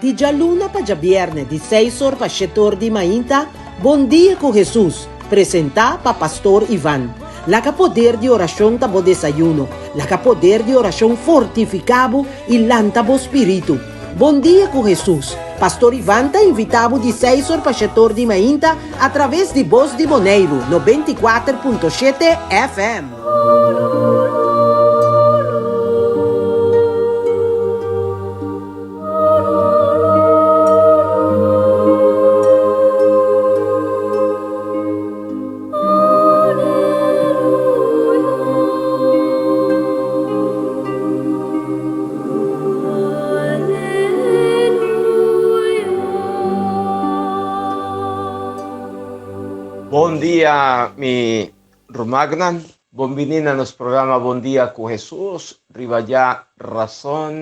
Di djaluna pa djabièrnè di seis or pa shete or di mainta, Bon Dia ku Hesus, presentá pa Pastor Ivan. Laga poder di orashon ta bo desayuno. Laga poder di orashon fortifiká bo i lanta bo spiritu. Bon Dia ku Hesus, Pastor Ivan ta invitá bo di seis or pa shete or di mainta atraves di Bos di Boneiru 94.7 FM. Bon dia mi rumannan, bon bini na nos programa Bon Dia ku Hesus riba dja rason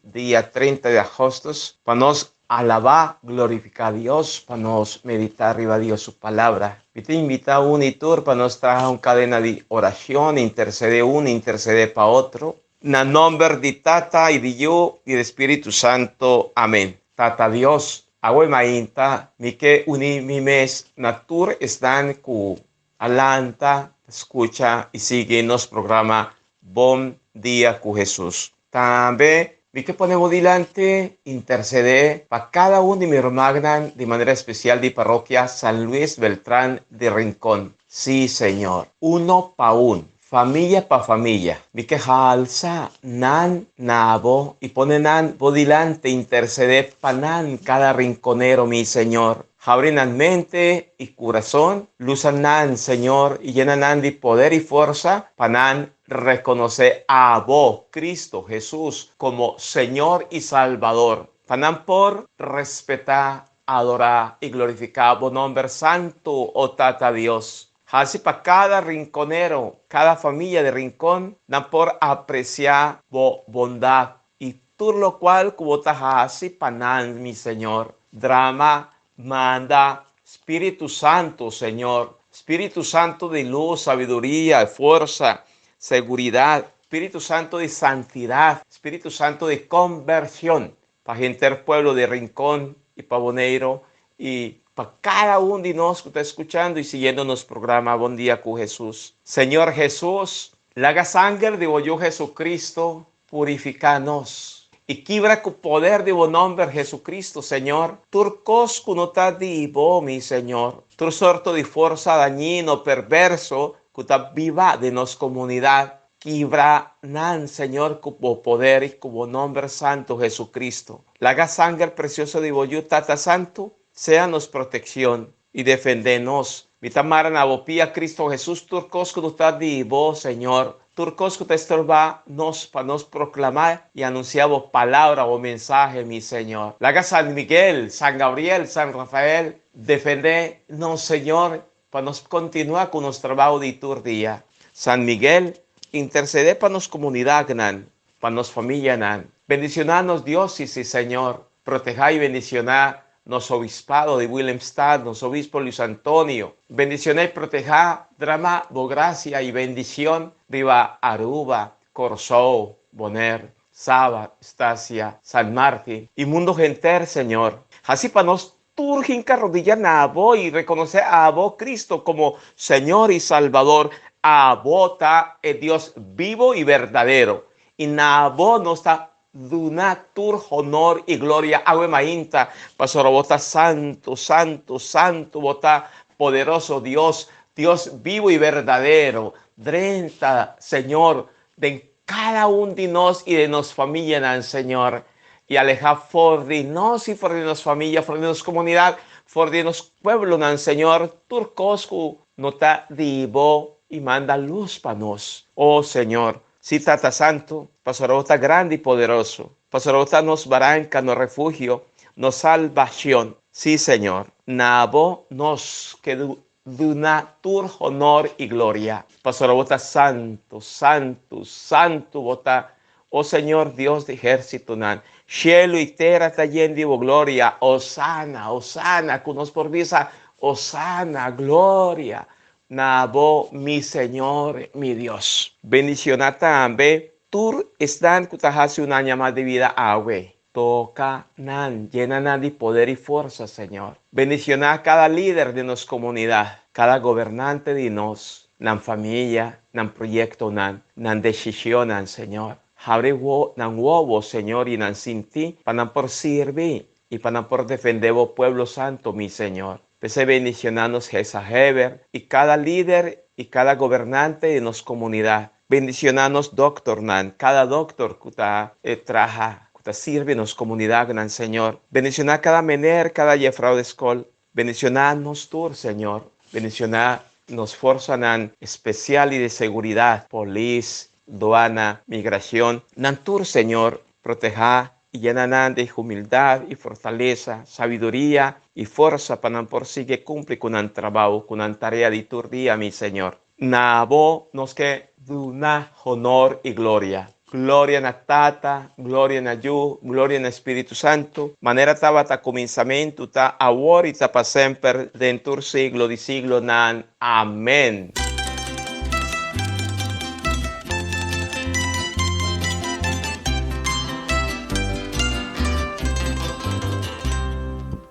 dia 30 di agostus pa nos alabá, glorifiká Dios, pa nos meditá riba Dios su palabra. Mi ta invitá un i tur pa nos traha un kadena di orashon, intersedé un, intersedé pa otro. Na nòmber di Tata i di Yu i di Spiritu Santu. Amèn. Tata Dios, awe mainta mi ke uní mi mes na tur esnan ku a lanta, skucha i sigui nos programa Bon Dia ku Hesus. Tambe mi ke pone bo dilanti intersedé pa kada un di mi rumannan di manera espesial di Parokia San Luis Beltran di Rincon. Sí, Señor, uno pa un, famia pa famia, mi ke halsa nan na bo i pone nan bo dilanti intersedé pa nan kada rinkonero, mi Señor. Habri nan mente i kurason, lusa nan, Señor, i yena nan di poder i forsa pa nan rekonosé abo, Cristo Hesus, komo Señor i Salbador, pa nan por respetá, adorá i glorifiká bo nòmber santu, o Tata Dios. Hasi pa kada rinkonero, kada famia di Rincon, nan por apresiá bo bondat i tur lokual ku bo ta hasi pa nan, mi Señor. Drama, manda Spiritu Santu, Señor. Spiritu Santu di lus, sabiduria, forsa, seguridat. Spiritu Santu di santidat. Spiritu Santu di konbershon. Pa henter pueblo di Rincon i pa Boneiru i pa kada un di nos ku ta skuchando i siguiendo nos programa Bon Dia ku Hesus. Señor Hesus, laga sanger di bo Yu Jesucristo purifiká nos i kibra ku poder di bo nòmber Jesucristo, Señor, tur kos ku no ta di bo, mi Señor, tur sorto di forsa dañino, perverso ku ta biba den nos komunidat. Kibra nan, Señor, ku bo poder i ku bo nòmber santu, Jesucristo. Laga sanger presioso di bo Yu, Tata Santu, sea nos protekshon i defendé nos. Mi ta mara na bo pia, Cristo Jesus, tur kos ku no ta di bo, Señor, tur kos ku ta estorba nos pa nos proklamá i anunsiá bo palabra, bo mensahe, mi Señor. Laga San Miguel, San Gabriel, San Rafael defendé nos, Señor, Pa nos kontinuá ku nos trabou di tur dia. San Miguel, intersedé pa nos komunidatnan, pa nos famianan. Bendishoná nos diósesis, Señor. Protehá i bendishoná nos obispado di Willemstad, nos obispo Luis Antonio. Bendishoná i protehá, drama bo grasia i bendishon riba Aruba, Kòrsou, Bonaire, Saba, Stasia, San Martin i mundo henter, Señor. Hasi pa nos Tur hinka rodilla na abo i rekonosé abo, Cristo, komo Señor i Salbador. Abo ta e Dios bibo i berdadero, i na abo nos ta duna tur honor i gloria awe mainta, pasobra bo ta santu, santu, santu, bo ta poderoso Dios, Dios bibo i berdadero. Drenta, Señor, den kada un di nos i den nos famianan, Señor, i alehá for di nos i for di nos famia, for di nos komunidat, for di nos pueblonan, Señor, tur kos ku no ta di Bo i manda lus pa nos. O Señor, si Tata Santu, pasobra Bo ta grandi i poderoso, pasobra Bo ta nos baranka, nos refugio, nos salbashon. Si, Señor, na Bo nos ke Duna tur honor i gloria. Pasobra bo ta santu, santu, santu bo ta, o Señor Dios di ehérsitonan. Shelu i tera ta yen di bo gloria. Hosana, hosana, ku nos por bisa, Hosana, gloria na bo, mi Señor, mi Dios. Bendishoná tambe tur esnan ku ta hasi un aña mas di bida awe. Toka nan, yena nan di poder i forsa, Señor. Bendishoná kada lider di nos komunidat, kada gobernante di nos, nan famia, nan proyektonan, nan desishonnan, Señor. Habri nan wowo, Señor, i nan sinti pa nan por sirbi i pa nan por defendé bo pueblo santu, mi Señor. P'esei bendishoná nos gezaghebber i kada lider i kada gobernante di nos komunidat. Bendishoná nos dòkternan, kada dòkter ku ta traha, ku ta sirbi nos komunidatnan, Señor. Bendishoná kada mener, kada jefrou di skol. Bendishoná nos tur, Señor. Bendishoná nos forsanan spesial i di seguridat, polis, duana, migrashon. Nan tur, Señor, protehá i yena nan di humildat i fortalesa, sabiduria i forsa pa nan por sigui kumpli ku nan trabou, ku nan tarea di tur dia, mi Señor. Na bo nos ke duna honor i gloria. Gloria na Tata, gloria na Yu, gloria na Spiritu Santu, manera tabata kuminsamentu, ta awor i ta pa semper, den tur siglo di siglonan. Amen.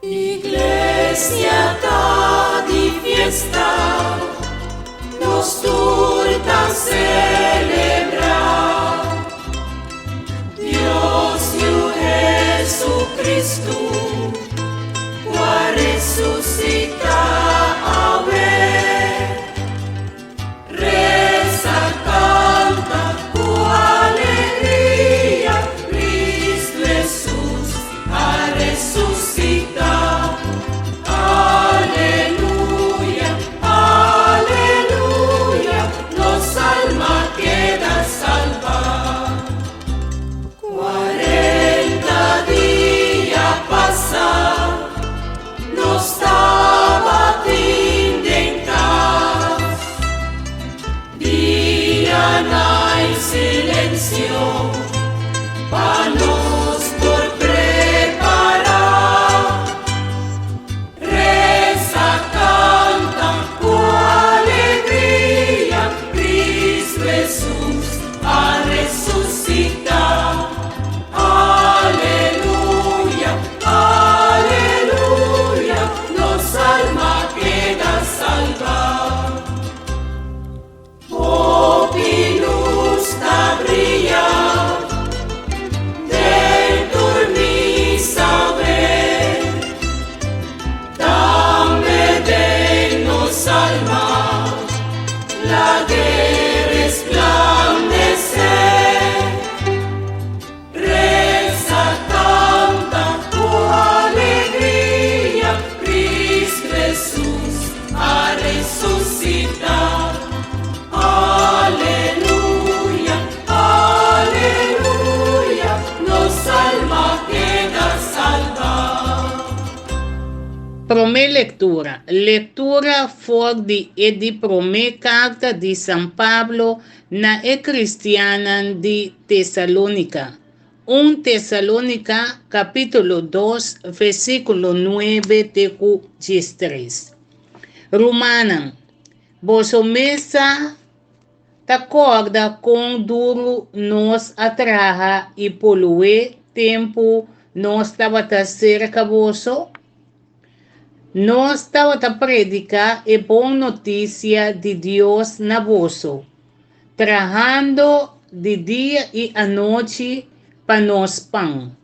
Iglesia ta di fiesta, nos tur ta celebra. Dios Yu Jesucristo, cu a resucita awe. Reza, canta cu alegria, Cristo Jesus a resucita. Aleluya, aleluya, nos alma keda salba. Cuarenta dia pasa, nos tabatin den cas. Dia nai silencio, pa nos por prepara. Reza, canta cu alegria, Cristo Jesus a resucita. Aleluya, aleluya, nos alma keda salba. Hopi luz ta bria den tur misa wen, tambe den nos alma lag'e resplandece. Reza, canta cu alegria, Cristo Jesus a resucita. Aleluya, aleluya, nos alma keda salba. Promé lektura, Lektura for di e di promé karta di San Pablo na e kristiannan di Tesalónika, Un Tesalónika kapítulo dos versíkulo nuebe te ku diestres. Rumannan, boso mes sa ta kòrda kon duru nos a traha i polué tempu nos tabata serka boso? Nos tabata prediká e bon notisia di Dios na boso, trahando di dia i anochi pa nos pan,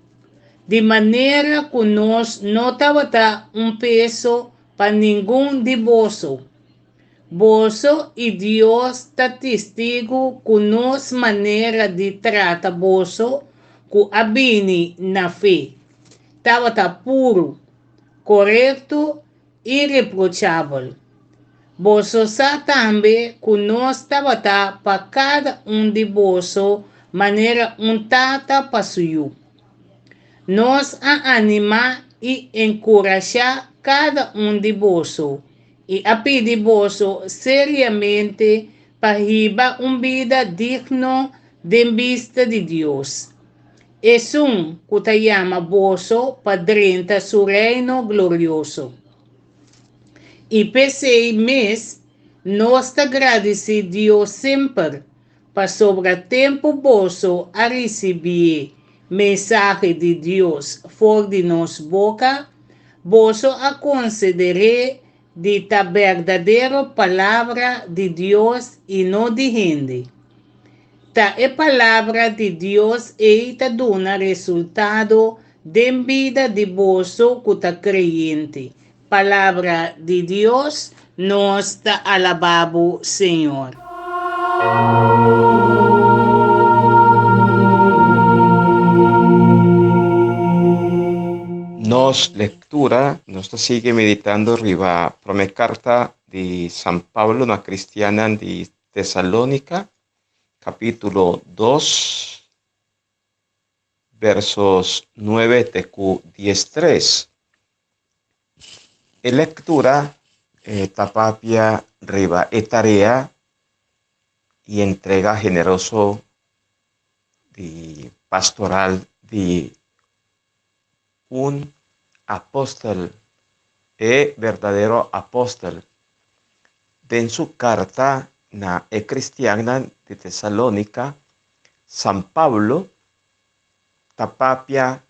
di manera ku nos no tabata un peso pa ningun di boso. Boso i Dios ta testigu ku nos manera di trata boso ku a bini na fe tabata puru, korekto i reprochabel. Boso sa tambe ku nos tabata pa kada un di boso manera un tata pa su yu. Nos a animá i enkurashá kada un di boso i a pidi boso seriamente pa hiba un bida digno den bista di Dios. Esun ku ta yama boso pa drenta su Reino glorioso. I p'esei mes nos ta gradisí Dios semper, pasobra tempu boso a risibié mensahe di Dios for di nos boka, boso a konsider'é di ta berdadero palabra di Dios i no di hende. Ta e palabra di Dios ei ta duna resultado den bida di boso ku ta kreyente. Palabra di Dios, nos ta alabá bo, Señor. Nos lectura, nos ta sigui meditando riba prome carta di San Pablo na cristiannan di Tesalonica, capítulo 2, versos 9 te cu 13. E lectura eh, ta papia riba e tarea y entrega generoso di pastoral di un apóstol, e berdadero apóstol. Den su carta na e cristiannan di Tesalónica, San Pablo ta papia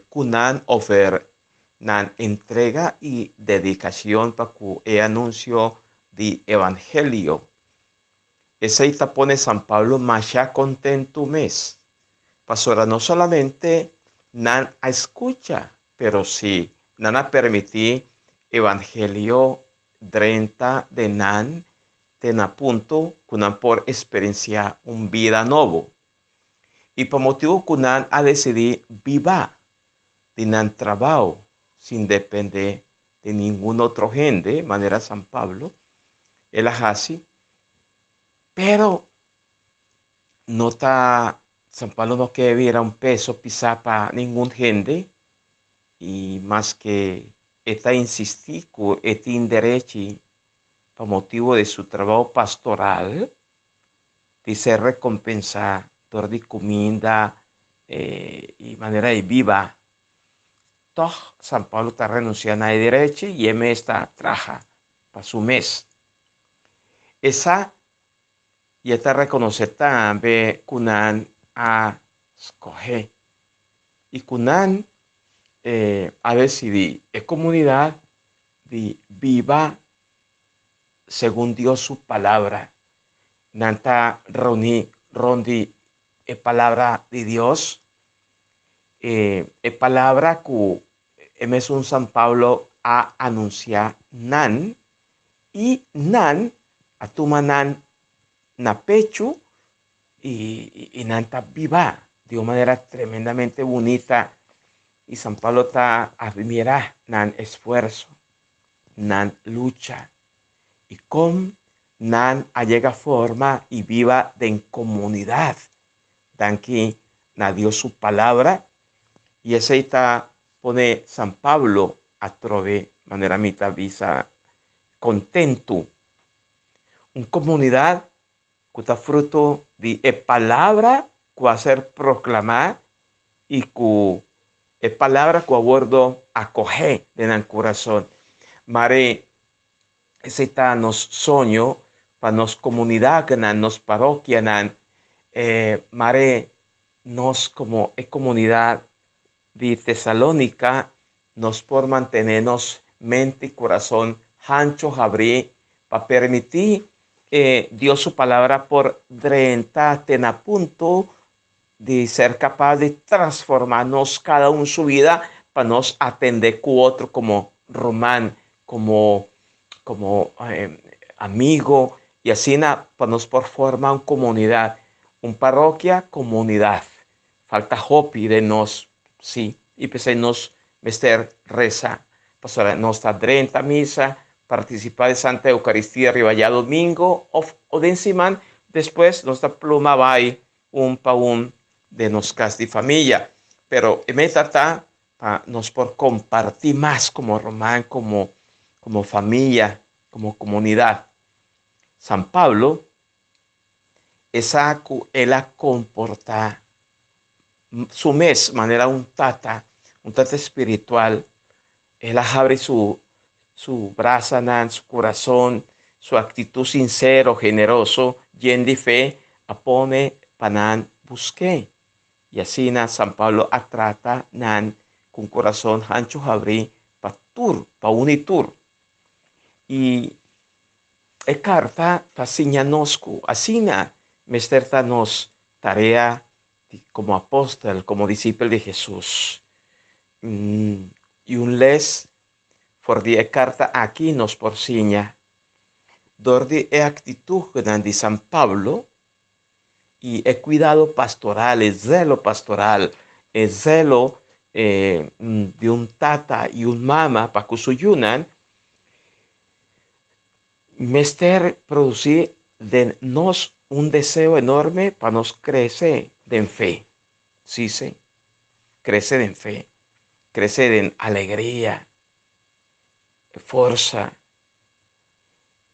cu nan over nan entrega y dedicacion pa cu e anuncio di evangelio. Esey ta pone San Pablo masha contento mes, pasobra no solamente nan a scucha, pero si nan a permiti evangelio drenta den nan te na punto cu nan por experiencia un bida nobo. Y pa motibo cu nan a decidi biba di nan trabao sin depende di ningun otro hende, manera San Pablo, el a haci, pero no ta, San Pablo no ke bira un peso pisa pa ningun hende, y maske e ta insisti cu e tin derechi pa motibo di su trabao pastoral di ser recompensa dor di cuminda y manera di biba, tog San Pablo ta renuncia na e derechi y e mes ta traha pa su mes. E sa y e ta reconoce tambe cu nan a scoge y cu nan a decidi e comunidad di biba segun Dios su palabra. Nan ta reuní rond di e palabra di Dios, e, e palabra ku e mesun San Pablo a anunsiá nan, i nan a tuma nan na pechu i, i nan ta biba di un manera tremendamente bunita. I San Pablo ta admirá nan esfuerso, nan lucha i kon nan a yega forma i biba den komunidat. Danki na Dios su palabra i esei ta pone San Pablo atrobe, manera mi ta bisa, kontentu. Un komunidat ku ta fruto di e palabra ku a ser proklamá i ku e palabra ku a wordo akohé den nan kurason. Mare esei ta nos soño pa nos komunidatnan, nos parokianan. Mare nos komo e komunidat di Tesalónika nos por mantené nos mente i kurason hancho habrí pa permití e Dios su Palabra por drenta te na punto di ser kapas di transformá nos kada un su bida pa nos atendé ku otro komo ruman, komo komo amigo i asina pa nos por forma un komunidat, un parokia komunidat. Falta hopi den nos, sí, i p'esei nos mester resa, pasobra nos ta drenta misa, partisipá di Santa Eukaristia riba djadumingu òf o den siman, despues nos ta pluma bai un pa un den nos kas di famia. Pero e meta ta pa nos por kompartí mas komo ruman, komo komo famia, komo komunidat. San Pablo E sa ku el a komportá su mes manera un tata, un tata spiritual. El a habri su su brasanan, su kurason, su aktitut sinsero, generoso, yen di fe, a pone pa nan busk'é. I asina San Pablo a trata nan ku un kurason hanchu habrí pa tur, pa unu i tur. I e karta ta siña nos ku asina mester ta nos tarea komo apòstel, komo disipel di Hesus. I un les for di e karta aki nos por siña dor di e aktitutnan di San Pablo i e kuidado pastoral, e zelo pastoral, e zelo di un tata i un mama pa ku su yunan, mester produsí den nos un deseo enorme pa nos krese den fe. Sí, sí, krese den fe, krese den alegria, forsa.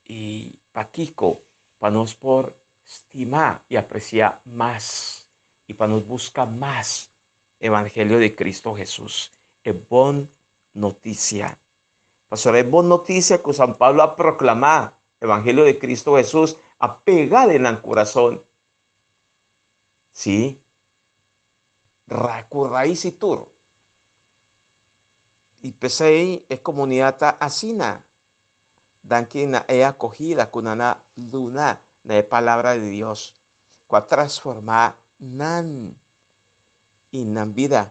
I pakiko? Pa nos por stima i apresiá mas i pa nos buska mas Evangelio di Cristo Hesus, e bon notisia. Pasobra e bon notisia ku San Pablo a proklamá, Evangelio di Cristo Hesus, a pega den nan kurason. Sí, ra ku rais i tur. I p'esei e komunidat ta asina. Danki na e akohida ku nan a duna na e Palabra di Dios, ku a transformá nan i nan bida,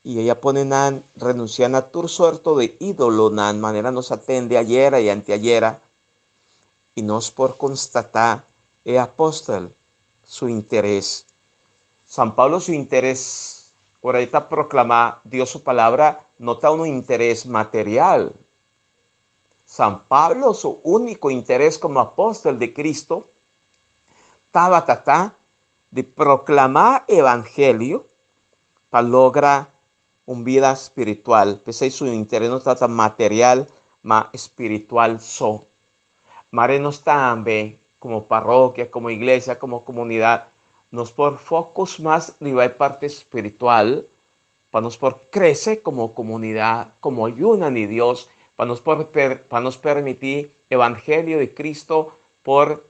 i ei a pone nan renunsiá na tur sorto di ídolonan, manera nos a tende ayera i anteayera. I nos por konstatá e apòstel su interes. San Pablo su interes ora e ta proklamá Dios su Palabra no ta un interes material. San Pablo su úniko interes komo apòstel di Kristu tabata ta di proklamá evangelio pa logra un bida spiritual. P'esei su interes no tabata material, ma spiritual so. Mare nos tambe, komo parokia, komo iglesia, komo komunidat, nos por focus mas riba e parti spiritual pa nos por krese komo komunidat, komo yunan di Dios, pa nos por pa nos permití evangelio di Cristo por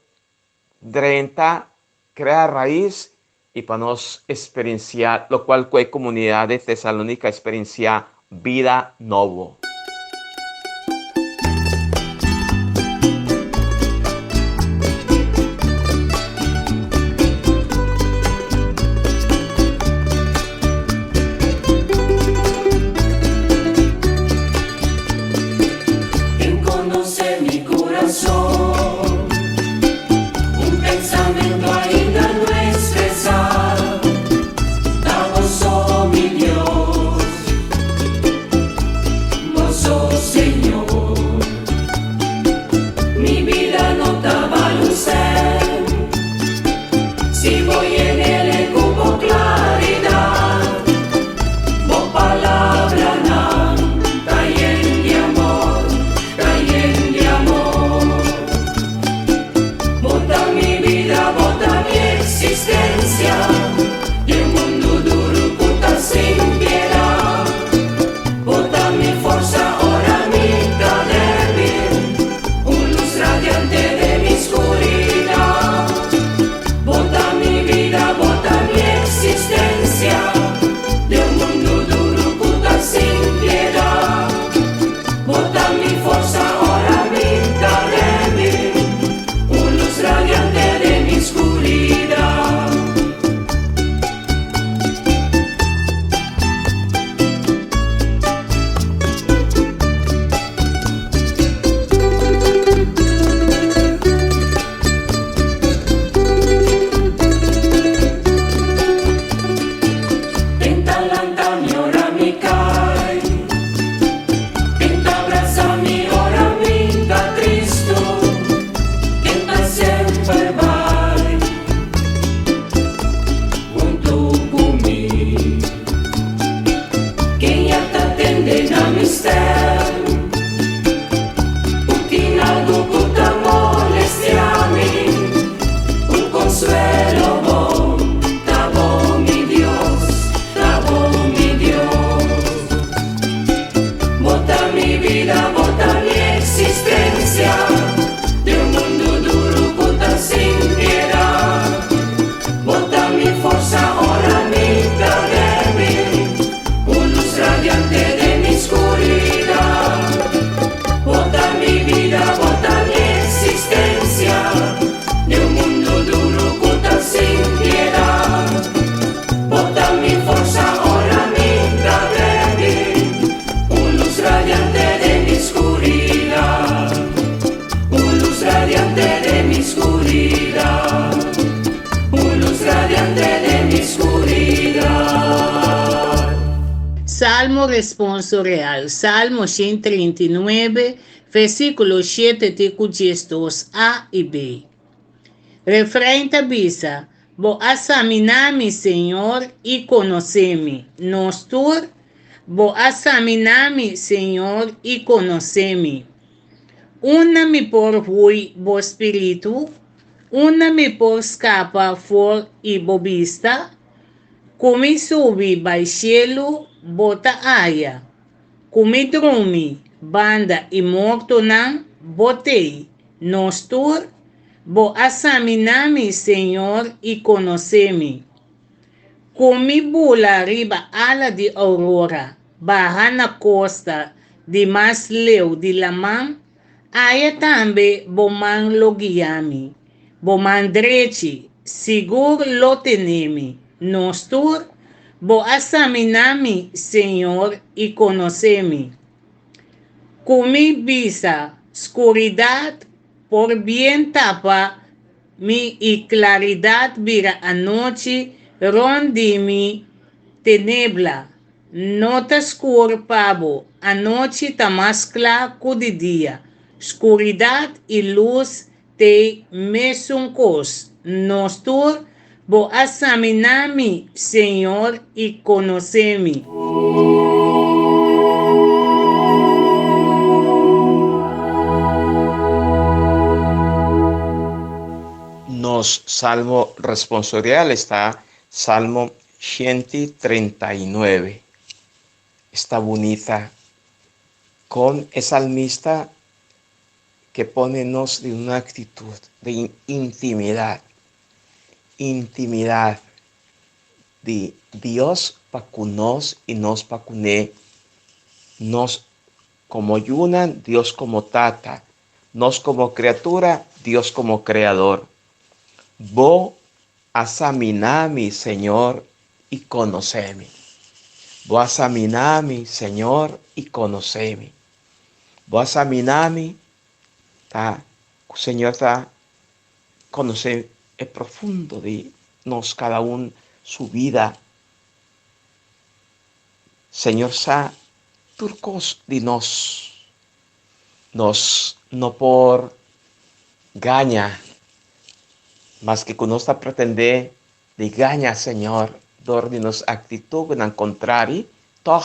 drenta, krea rais i pa nos eksperensiá lokual ku e komunidat di Tesalonika a eksperensiá, bida nobo. Ken konosé mi kurason? Un pensamentu ainda no ekspresá. Ta bo so, mi Dios. Responsorial, Salmo 139, versíkulo 7 te ku 12 a i b. Refrain ta bisa, Bo a saminá mi, Señor, i konosé mi. Nos tur, Bo a saminá mi, Señor, i konosé mi. Unda mi por hui bo spiritu? Unda mi por skapa for i bo bista? Ku mi subi bai shelu, bo ta aya. Ku mi drumi banda i mortonan, bo t'ei. Nos tur, Bo a saminá mi, Señor, i konosé mi. Ku mi bula riba ala di ourora, baha na kosta di mas leu di laman, aya tambe bo man lo guia mi, bo man drechi sigur lo tene mi. Nos tur, Bo a saminá mi, Señor, i konosé mi. Ku mi bisa, Skuridat por bien tapa mi i klaridat bira anochi rònt di mi tenebla. No ta skur pa bo, anochi ta mas kla ku di dia. Skuridat i lus t'e mesun kos. Nos tur, bo a saminá mi, Señor, i konosé mi. Nos salmo responsorial esta Salmo 139. Esta bunita con e salmista ke pone nos den un actitud de intimidad, intimidad di Dios pa cu nos y nos pa cune, nos como yunan, Dios como Tata, nos como criatura, Dios como Creador. Bo a saminá mi, Señor, i konosé mi. Bo a saminá mi, Señor, i konosé mi. Bo a saminá mi, ta ku Señor ta konosé e profundo di nos kada un su bida. Señor sa tur kos di nos. Nos no por gaña, maske ku nos ta pretendé di gaña Señor dor di nos aktitudnan kontrari, tòg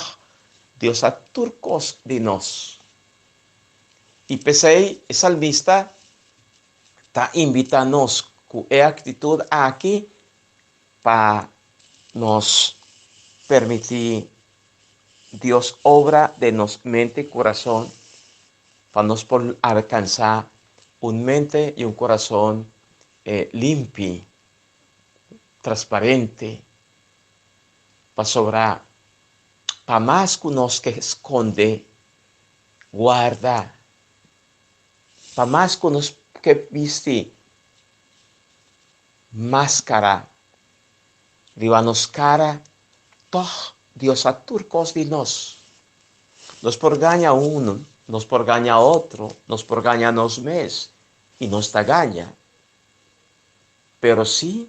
Dios sa tur kos di nos. I p'esei e salmista ta invitá nos ku e aktitut aki pa nos permití Dios obra den nos mente i kurason pa nos por alkansá un mente i un kurason limpi, transparente, pasobra pa mas ku nos ke skonde, guarda, pa mas ku nos ke bisti maskara riba nos kara, Tòg Dios sa tur kos di nos. Nos por gaña unu, nos por gaña otro, nos por gaña nos mes, i nos ta gaña. Pero sí,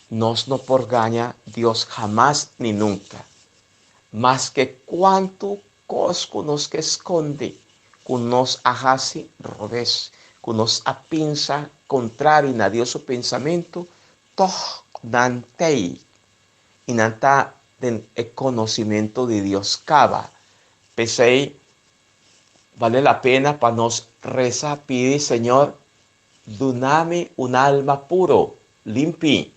nos no por gaña Dios hamas ni nunka. Maske kuantu kos ku nos ke skonde, ku nos a hasi robes, ku nos a pensa kontrari na Dios su pensamentu, Tòg nan t'ei, i nan ta den e konosimentu di Dios kaba. P'esei, bale la pena pa nos resa pidi, Señor, duna mi un alma puro, limpi,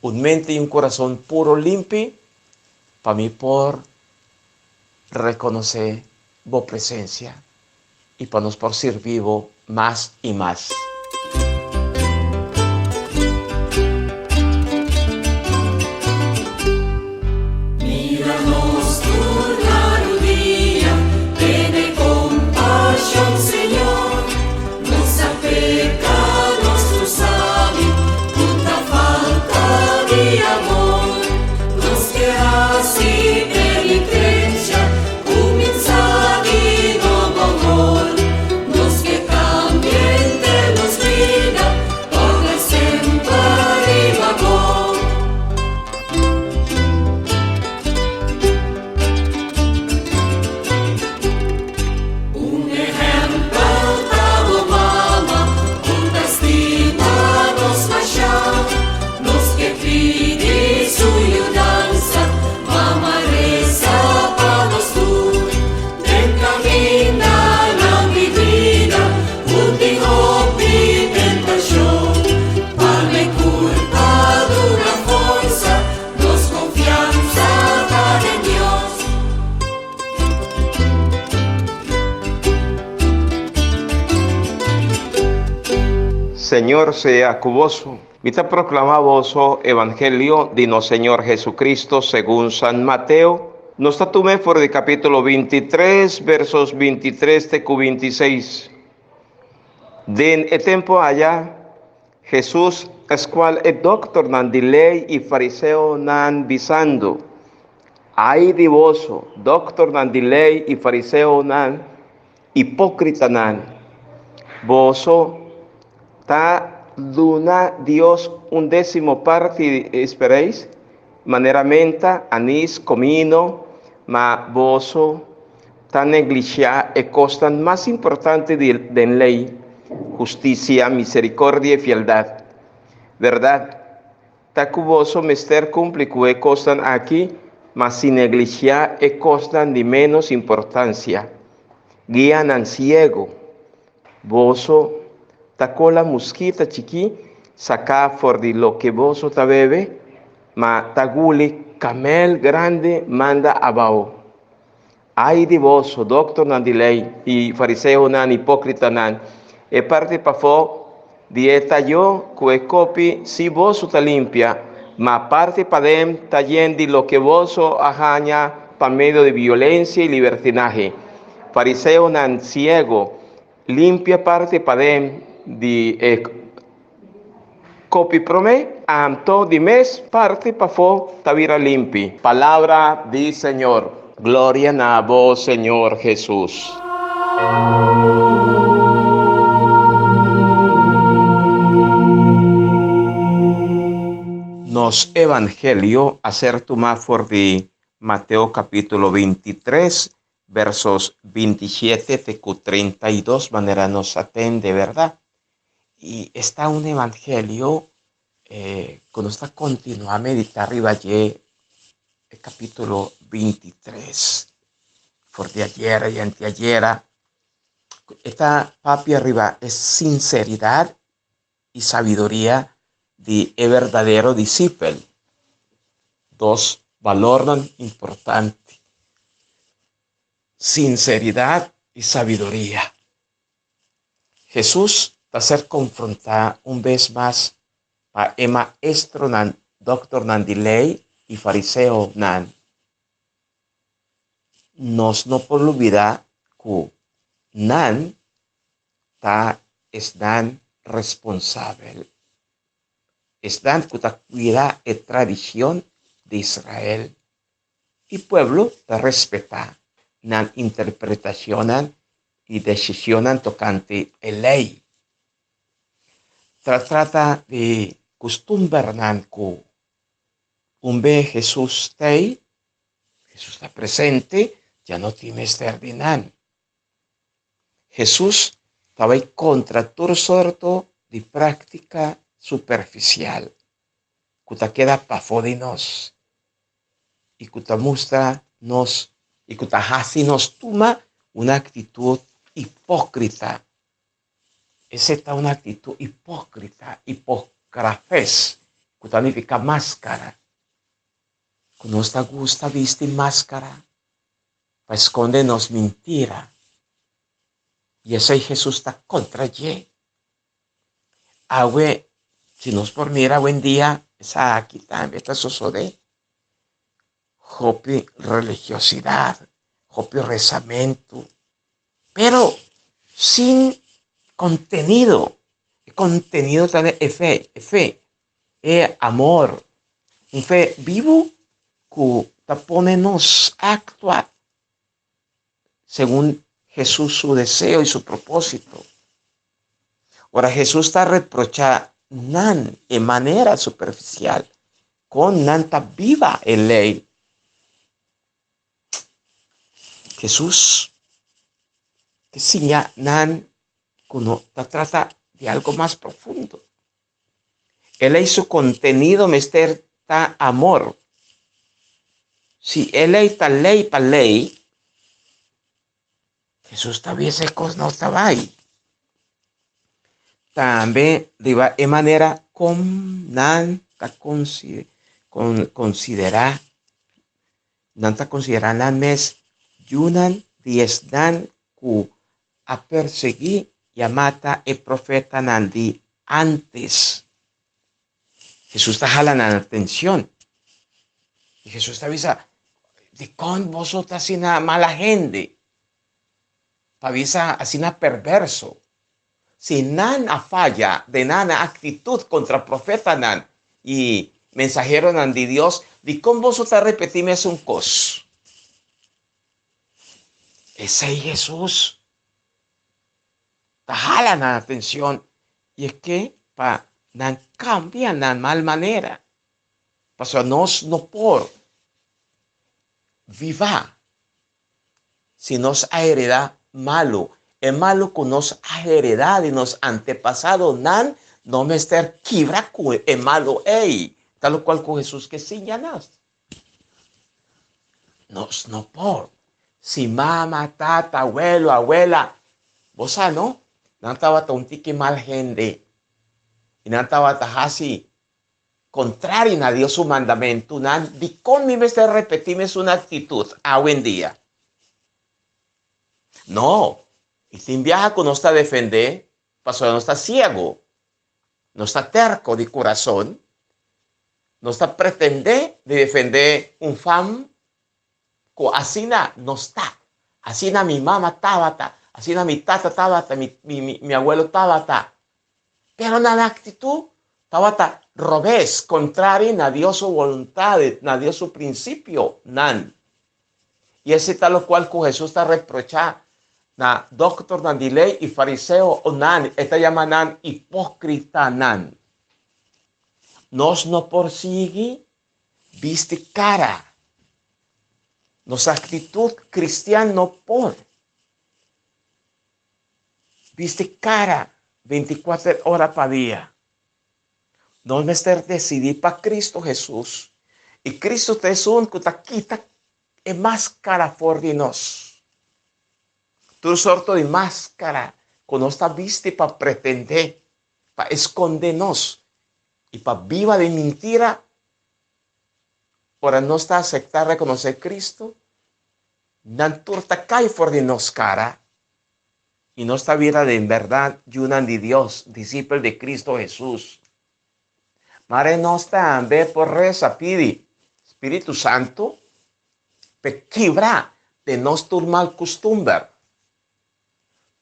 un mente i un kurason puro, limpi, pa mi por rekonosé Bo presensia i pa nos por sirbi bo mas i mas. Mira nos tur na rudia, tene kompashon, Señor. Nos a peka, nos tur sabi ku ta falta di amor. Nos ke hasi penitencia. Kuminsá di nobo amor, nos ke kambia henter nos. Señor sea ku boso. Mi ta proklamá boso Evangelio di nos Señor Jesucristo segun San Mateo. Nos ta tum'é for di kapítulo 23, versos 23 te ku 26. Den e tempu aya, Hesus a skual e dòktornan di lei i fariseonan bisando, Ai di boso, dòktornan di lei i fariseonan, hipókritanan! Boso ta duna Dios un désimo parti di espereis, manera menta, anís, komino, ma boso ta neglishá e kosnan mas importante di den lei, hustisia, miserikordia i fieldat. Bèrdat, ta ku boso mester kumpli ku e kosnan aki, ma si neglishá e kosnan di ménos importansia, guianan siegu, boso ta kola muskita chikí saká for di loke boso ta bebe, ma ta guli kamel grandi manda abou. Ai di boso, doktornan di lei i fariseonan hipókritanan! E parti pafó di e tayó ku e kopi sí boso ta limpia, ma parti paden ta yen di loke boso a haña pa medio di violensia i libertinahe. Fariseonan siego! Limpia parti paden di e kopi promé, anto di mes parti pafó ta bira limpi. Palabra di Señor. Gloria na abo, Señor Hesus. Nos Evangelio a ser tumá for di Mateo capítulo 23, versos 27 te ku 32, manera nos a tende, berdad? I esta un evangelio eh, ku nos ta kontinuá meditá riba dje, e kapítulo 23, for di ayera i anteayera. E ta papia riba e sinseridat i sabiduria di e berdadero disipel. Dos balornan importante, sinseridat i sabiduria. Hesus ta ser konfrontá un bes mas pa e maestronan, dòktornan di lei i fariseonan. Nos no por lubidá ku nan ta esnan responsabel, esnan ku ta kuida e tradishon di Israel. I pueblo ta respetá nan interpretashonnan i desishonnan tokante e lei. Ta trata di kustumbernan ku un be Hesus t'ei, Hesus ta presente, ya no tin mester di nan. Hesus ta bai kontra tur sorto di práktika superfisial ku ta keda pafó di nos i ku ta mustra nos i ku ta hasi nos tuma un aktitut hipókrita. Esei ta un aktitut hipókrita, hipokrafes, ku ta nifiká máskara. Ku nos ta gusta bisti máskara pa skonde nos mintira. I esei Hesus ta kontra dje. Awe, si nos por mira awendia, esaki tambe ta sosodé. Hopi religiosidat, hopi resamentu, pero sin kontenido. E kontenido ta den e fe, e fe, e amor, un fe bibu ku ta pone nos aktua segun Hesus su deseo i su propósito. Ora Hesus ta reprochá nan e manera superfisial kon nan ta biba e lei, Hesus ta siña nan ku no ta trata di algo mas profundo. E lei su kontenido mester ta amor. Si e lei ta lei pa lei, Hesus ta bisa e kos no ta bai. Tambe riba e manera kon nan ta konsiderá, nan ta konsiderá nan mes yunan di esnan ku a persiguí i a mata e profetanan di. Antes. Hesus ta hala nan atencion. Y Hesus ta bisa, Dicon boso ta asina mala hende? Pa bisa asina perverso. Si nan a faya den nan actitud contra profetanan y mensaheronan di Dios, dicon boso ta repeti mesun cos? Esey Hesus ta hala nan atencion y e ke pa nan cambia nan mal manera. Pasobra nos no por viva si nos a hereda malu. E malu ku nos a hereda di nos antepasadonan no mester kibra ku e malu ei, ta lokual ku Hesus ke siña nos. Nos no por. Si mama, tata, abuelo, abuela, bo sa no, nan tabata un tiki mal hende i nan tabata hasi kontrari na Dios su mandamentunan, dikon mi mester repetí mesun aktitut awendia? No, i tin biaha ku nos ta defendé pasobra nos ta siegu. Nos ta terko di kurason, nos ta pretendé di defendé un fam ku asina nos ta, asina mi mama tabata, asina mi tata tabata, mi, mi, mi abuelo tabata. Pero nan aktitut tabata robes, kontrari na Dios su boluntat, na Dios su prinsipionan. I esei ta lokual ku Hesus ta reprochá na dòktornan di lei i fariseonan, e ta yama nan hipókritanan. Nos no por sigui bisti kara. Nos aktitut kristian no por bisti kara bintikuater ora pa dia. Nos mester decidí pa Cristo Jesús, i Cristo ta esun cu ta kita e máscara for di nos. Tur sorto di máscara cu nos ta bisti pa pretendé, pa escondé nos i pa biba den mintira, ora nos ta aceptá reconocé Cristo, nan tur ta cai for di nos cara. I nos ta bira den bèrdat yunan di Dios, disipel di Kristu Hesus. Mare nos tambe por resa pidi Spiritu Santu p'e kibra den nos tur mal kustumber,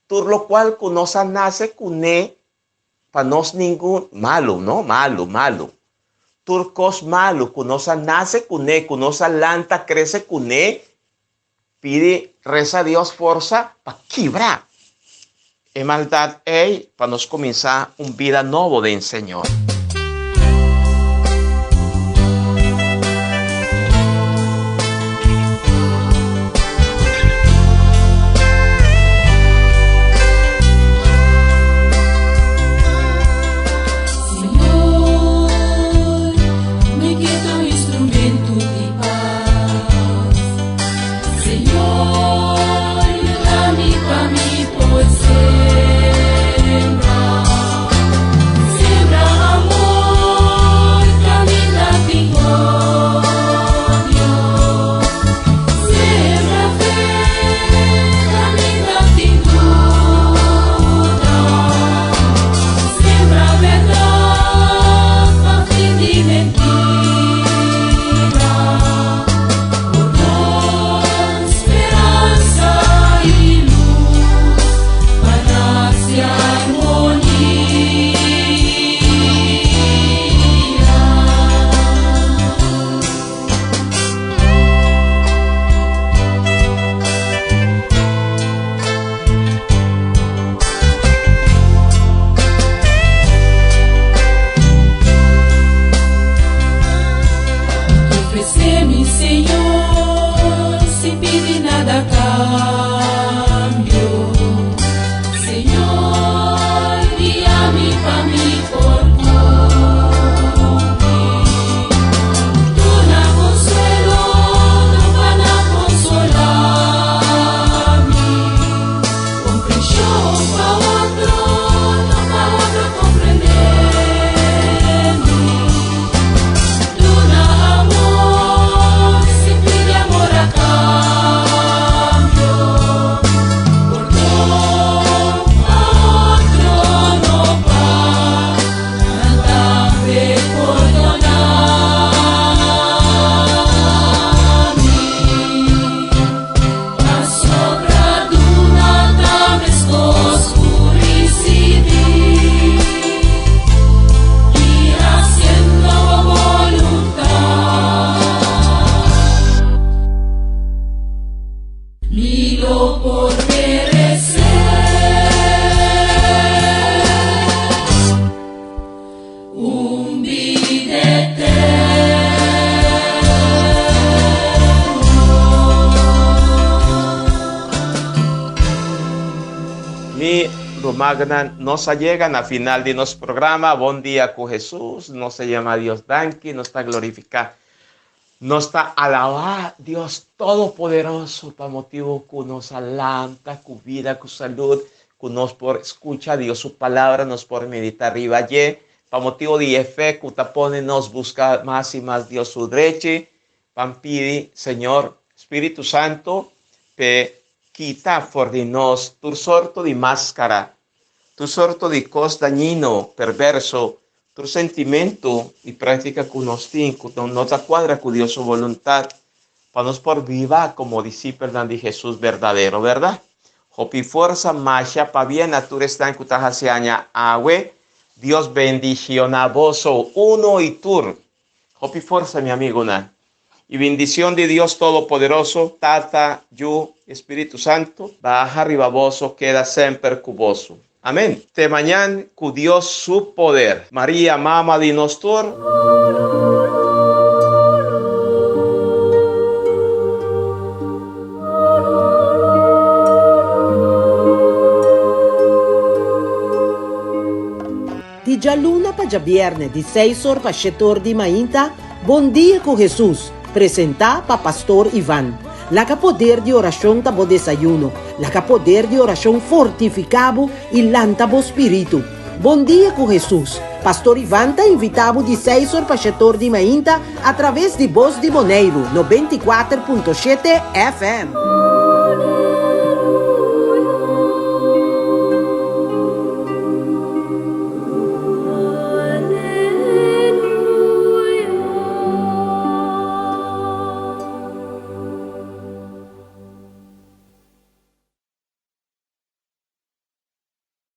tur lokual ku nos a nase kuné pa nos ningun malu, no, malu, malu, tur kos malu ku nos a nase kuné, ku nos a lanta krese kuné, Pidi resa Dios forsa pa kibra e maldad ey pa nos cuminsa un bida nobo den Señor. Señor, mi ke ta un instrumento di pas. Señor, yuda mi pa mi por sembra. Sembra amor kaminda tin odio. Sembra fe kaminda tin duda. Sembra bèrdat pa fin di mentira. Mi no por peresé. Un bida eterno. Mi rumannan, nos a yega na final di nos programa Bon Dia ku Hesus. Nos ta yama Dios danki, nos ta glorifiká Nos ta alabá Dios Todopoderoso pa motibu ku nos a lanta ku bida, ku salud, ku nos por skucha Dios su Palabra, nos por meditá riba dje, pa motibu di e fe ku ta pone nos buska mas i mas Dios su drechi, pan pidi Señor Spiritu Santu p'e kita for di nos tur sorto di máskara, tur sorto di kos dañino, perverso, Tur sentimentu i práktika ku nos tin ku no ta kuadra ku Dios su boluntat pa nos por biba komo disipelnan di Hesus berdadero, bèrdat? Hopi forsa masha pabia na tur esnan ku ta hasi aña awe. Dios bendishoná boso uno i tur. Hopi forsa mi amigunan. I bendishon di Dios Todopoderoso, Tata, Yu, i Spiritu Santu, baha riba boso, keda semper ku boso. Amen. Te mañan ku Dios su poder. Maria, Mama di nos tur. Di djaluna pa djabièrnè di seis or pa shete or di mainta, Bon Dia ku Hesus, presentá pa Pastor Ivan. Laga poder di orashon ta bo desayuno, laga poder di orashon fortifiká bo i lanta bo spiritu. Bon Dia ku Hesus, Pastor Ivan ta invitá bo di seis or pa shete or di mainta atraves di Bos di Boneiru, 94.7 FM.